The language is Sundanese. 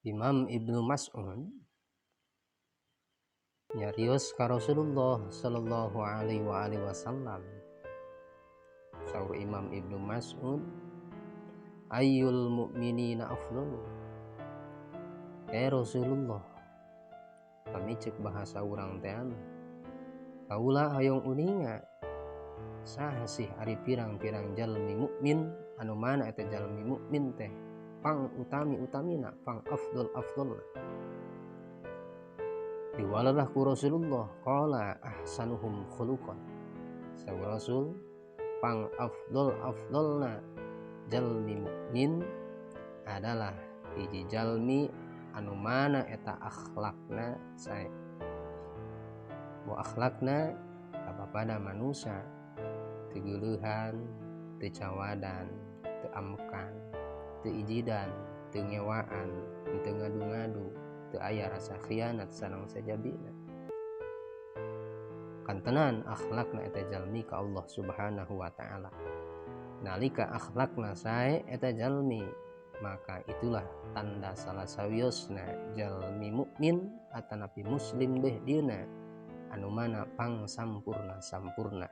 Imam Ibnu Mas'ud nyarios ka Rasulullah sallallahu alaihi wa alihi wasallam. Saur Imam Ibnu Mas'ud, ayyul mu'minina afdalu? Rasulullah, kami cek bahasa urang teh kaula hoyong uninga saha sih ari pirang-pirang jalmi mukmin anu mana eta jalmi mukmin teh pang utami utamina, pang afdol afdolna. Diwalalah ku Rasulullah, qala ahsanuhum khuluqan. Saur Rasul, pang afdol afdolna jalmi mukmin adalah hiji jalmi anu mana eta akhlakna sae. Bo akhlakna kapapada manusia teu geuleuhan, teu cawadan, teu ambekan, teu ijidan, teu ngewaan, teu ngadu-ngadu, teu aya rasa khianat sareng sajabina. Kantenan akhlakna eta jalmi ka Allah Subhanahu wa taala. Nalika akhlakna sae eta jalmi, maka itulah tanda salah sawiosna jalmi mukmin atanapi muslim beh dieuna anu mana pang sampurna sampurna.